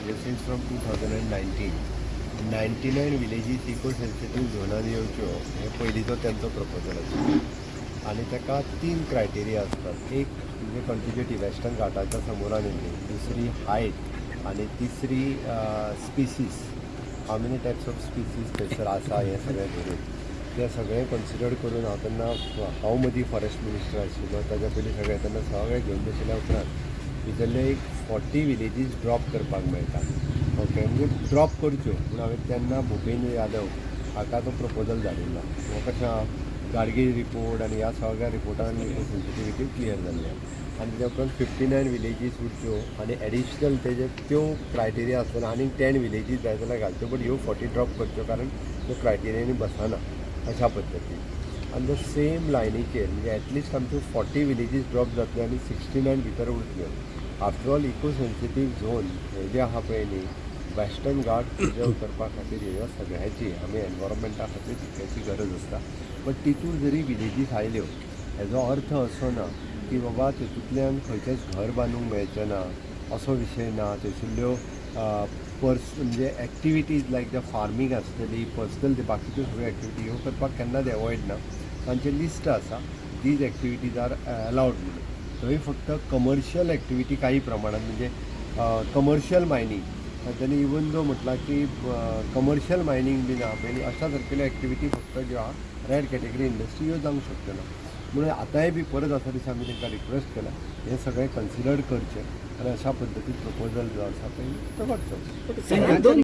म्हणजे since from 2019 99 villages eco sensitive झोनान येवच्यो हे पयलींचो तेंचो प्रपोजल आशिल्लो आनी ताका तीन क्रायटेरिया आसतात. एक म्हणजे कंटिग्युटी, वेस्टर्न घाटाच्या समोरान येयल्ली, दुसरी हायट आनी तिसरी species, how many types of species थंयसर आसा हें सगळें धरून तें सगळें कन्सिडर करून हांव तेन्ना, हांव मदीं फॉरेस्ट मिनिस्टर आशिल्लो ताच्या पयलीं, सगळें तेन्ना सगळें घेवन बशिल्ल्या उपरांत भितरले एक 40 विलेजीस ड्रॉप करपाक मेळटा, ओके, म्हणजे ड्रॉप करच्यो म्हूण हांवें तेन्ना भुपेंद्र यादव हाका तो प्रपोजल धाडिल्लो. हो कशें आहा, गाडगीळ रिपोर्ट आनी ह्या सगळ्या रिपोर्टान सेन्सिटिविटी क्लियर जाल्ली आहा आनी तेच्या उपरांत 59 विलेजीस उरच्यो आनी एडिशनल तेजे त्यो क्रायटेरिया आसतना आनीक 10 विलेजीस जाय जाल्यार घालच्यो, बट ह्यो 40 ड्रॉप करच्यो कारण त्यो क्रायटेरियांनी बसना अशा पद्दतीन. आनी the same लायनीचेर म्हणजे एटलिस्ट आमच्यो 40 विलेजीस ड्रॉप जातल्यो आनी 69 भितर उरतल्यो. After all, eco sensitive zone हे जे आहा पळय न्ही, वेस्टर्न घाट प्रिजर्व करपा खातीर ह्या सगळ्याची आमी एनवायरमेंटा खातीर तितल्याची गरज आसता. बट तितून जरी विलेजीस आयल्यो, हेजो अर्थ असो ना की बाबा तितूंतल्यान खंयचेंच घर बांदूंक मेळचें ना असो विशय ना. थंयसरल्यो पर्स म्हणजे एक्टिविटीज लायक the farming आसतली, पर्सनल ते बाकीच्यो सगळ्यो एक्टिविटी ह्यो करपाक केन्नाच एवॉयड ना. तांचें लिस्ट आसा, these activities are allowed म्हणून. थंय फक्त कमर्शियल एक्टिविटी काही प्रमाणात, म्हणजे कमर्शियल मायनींग तांच्यांनी इवन जो म्हटलां की कमर्शियल मायनींग बी ना पळय, अशा सारकेल्यो एक्टिविटी फक्त ज्यो आहा, रेड कॅटेगरी इंडस्ट्री, ह्यो जावंक शकच्यो ना. म्हणून आतांय बी परत आसा दिसा आमी तांकां रिक्वेस्ट केला, हें सगळें कन्सिडर करचें आनी अशा पद्दतीन प्रपोजल जो आसा पळय तो करचो. दोन